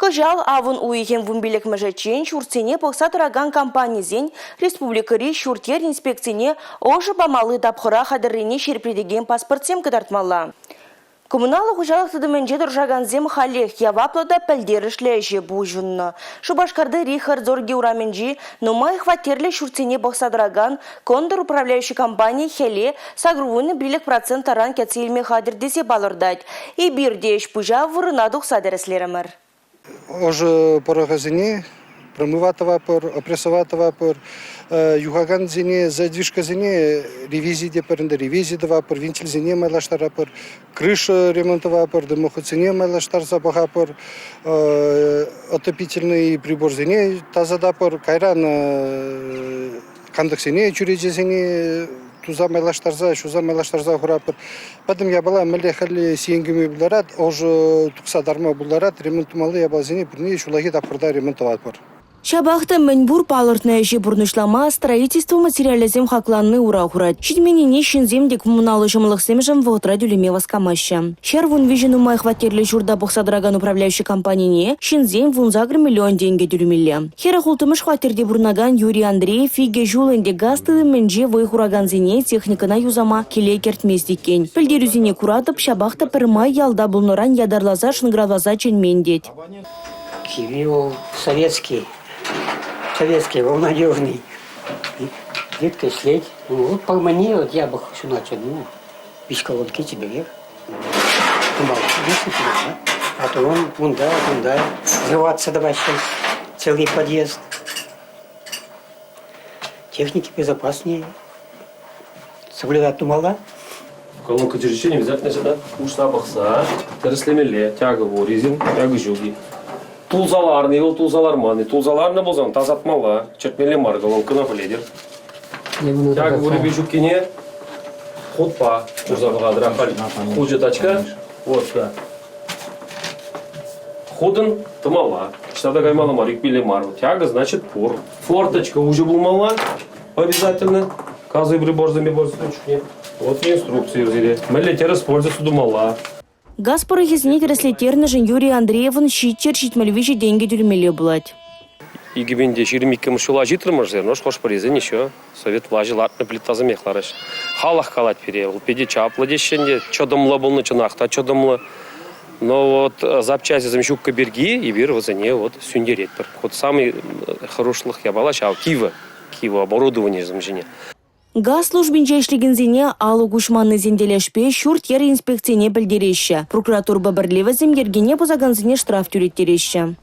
Кӑҫал авӑн уйӑхӗн 15-мӗшӗччен ҫуртсене пӑхса тӑракан компанисен республикӑри ҫурт-йӗр инспекцине ӑшӑ памалли тапхӑра хатӗррине ҫирӗплетекен паспортсем кӑтартмалла. Коммуналлӑ хуҫалӑх тытӑмӗнче тӑрӑшакансем халех яваплӑ та пӗлтерӗшлӗ ӗҫе пуҫӑннӑ. Шупашкарти Рихард Зорги урамӗнчи нумай хваттерлӗ ҫуртсене пӑхса тӑракан Кондор управляющи компани хӗле 85% таран кӗтсе илме хатӗр тесе палӑртать. Эпир те ӗҫ-пуҫа вырӑна тухса тӗрӗслерӗмӗр. Ӑшӑ пӑрӑхӗсене промыва тӑватпӑр, опрессова тӑватпӑр, юхакансене, задвижкӑсене ревизи тетпӗр ӗнтӗ, ревизи тӑватпӑр, вентильсене майлаштаратпӑр, крыша ремонт тӑватпӑр, дымоходсене майлаштарса пӑхатпӑр, отопительный приборсене тасататпӑр, кайран кантӑксене, чӳречесене туса майлаштарса, ҫуса майлаштарса хуратпӑр. Пӗтӗм япала мӗнле хӗлле сиен кӳме пултарать, ӑшӑ тухса тарма пултарать, ремонт тумалли япаласене пурне ҫуллахи тапхӑрта ремонт тӑватпӑр. Ҫапах та мӗнпур палӑртнӑ ӗҫе пурнӑҫлама строительство материалӗсем хакланни ура хурать. Ҫитменнине ҫынсем те коммуналлӑ ҫӑмӑллӑхсемшӗн вӑхӑтра тӳлеме васкамаҫҫӗ. 113 нумай хваттерлӗ ҫурта пӑхса тӑракан управляющи компанине ҫынсен 18 миллион тенкӗ тӳлемелле. 46-мӗш хваттерте пурӑнакан Юрий Андреев икӗ ҫул ӗнтӗ газ тытӑмӗнче вӑй хуракансене техникӑна юсама киле кӗртмест иккен. Пӗлтерӳсене куратӑп, ҫапах та пӗрмай ялта пулнӑран ятарласа шӑнкӑравласа чӗнмен тет. Киви вӑл советский, советский, вӑл надежный. Редко ӗҫлет. Ну, вот палмани вот япӑх ҫунатчӗ. Ну, виҫ колонки чиперех. А то он унта, кунта взрываться тӑваҫҫӗ. Целый подъезд. Техники безопаснее. Соблюдать тумалла. Колонка чӳречине обязательно сюда уҫса пӑхса тӗрӗслемелле. Тяга пур-и, тяга ҫук-и. Тулса ларнӑ-и вӑл, тулса ларман-и. Тулса ларнӑ пулсан тасатмалла, чӗртмелле мар колонкӑна пӗлетӗр. Тяга пуррипе ҫуккине хутпа курса пӑхатӑр. Халь хучӗ тачка, вот да. Хутӑн тӑмалла. Ӑҫта та каймалла мар, ӳкмелле мар. Тяга, значит, пур. Форточка уҫӑ пулмалла обязательно. Газовый приборсемпе пользоваться чухне. Вот инструкция сире. Мӗнле тӗрӗс пользоваться тумалла. Газ пӑрӑхӗсене тӗрӗслеттернӗшӗн Юрий Андреевӑн 773 тенкӗ тӳлемелле пулать. 2022 ҫула ҫитрӗмӗр, но хӑш-пӗрисен еще совет влаҫӗ лартнӑ плитасемех лараҫҫӗ. Халӑх калать пире, вӑл питӗ чаплӑ теҫҫӗ ӗнтӗ, чӑтӑмлӑ пулнӑ, чӑнах та чӑтӑмлӑ. Но вот запчасӗсем ҫуккӑ пирки эпир вӗсене вот сӳнтеретпӗр. Вот самый хӑрушлӑх япала ҫав кивӗ, кивӗ оборудованисем ҫине. Газ службинче ӗҫлекенсене алӑк уҫманнисен тӗлӗшпе ҫурт-йӗр инспекцине пӗлтереҫҫӗ. Прокуратурӑпа пӗрле вӗсем йӗркене пӑсакансене штраф тӳлеттереҫҫӗ.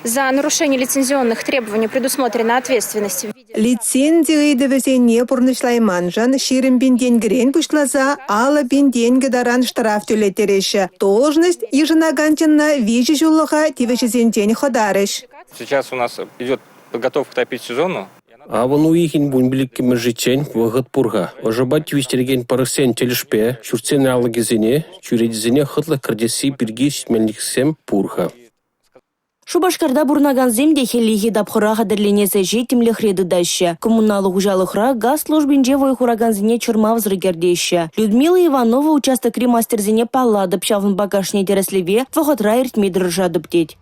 За нарушение лицензионных требований предусмотрена ответственность. Лицензи ыйтӑвӗсене пурнӑҫлайманшӑн 20 пин тенкӗрен пуҫласа 50 пин тенкӗ таран штраф тӳлеттереҫҫӗ. Должность йышӑнакан ҫынна 3 ҫуллӑха тивӗҫӗсенчен хӑтарӗҫ. Сейчас у нас идет подготовка к топить сезону. Авӑн уйӑхӗн 15-мӗшӗччен вӑхӑт пур-ха. Ӑшӑпа тивӗҫтерекен пӑрӑхсен тӗлӗшпе ҫуртсен алӑкӗсене, чӳречесене хӑтлӑх кӗртесси пирки ҫитменлӗхсем пур-ха. Шупашкарта пурӑнакансем те хӗллехи тапхӑра хатӗрленес ӗҫе тимлӗхре тытаҫҫӗ. Коммуналлӑ хуҫалӑхра газ службинче вӑй хуракансене чӑрмавсӑр кӗртеҫҫӗ. Людмила Иванова участокри мастерсене паллатӑп, ҫавӑнпа кашни тӗрӗслеве вӑхӑтра иртме тӑрӑшатӑп тет.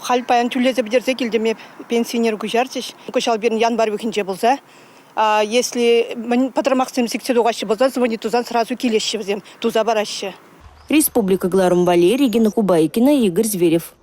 Халь паян тӳлесе пӗтерсе килтӗм эп. Пенсионер куҫарчӗҫ. Кӑҫал пирӗн январь уйӑхӗнче пулса. Если мӗн пӑтӑрмахсем сиксе тухаҫҫӗ пулсан, звонить тусан сразу килеҫҫӗ вӗсем, туса параҫҫӗ. Республика кӑларӑм валли Регина Кубайкина, Игорь Зверев.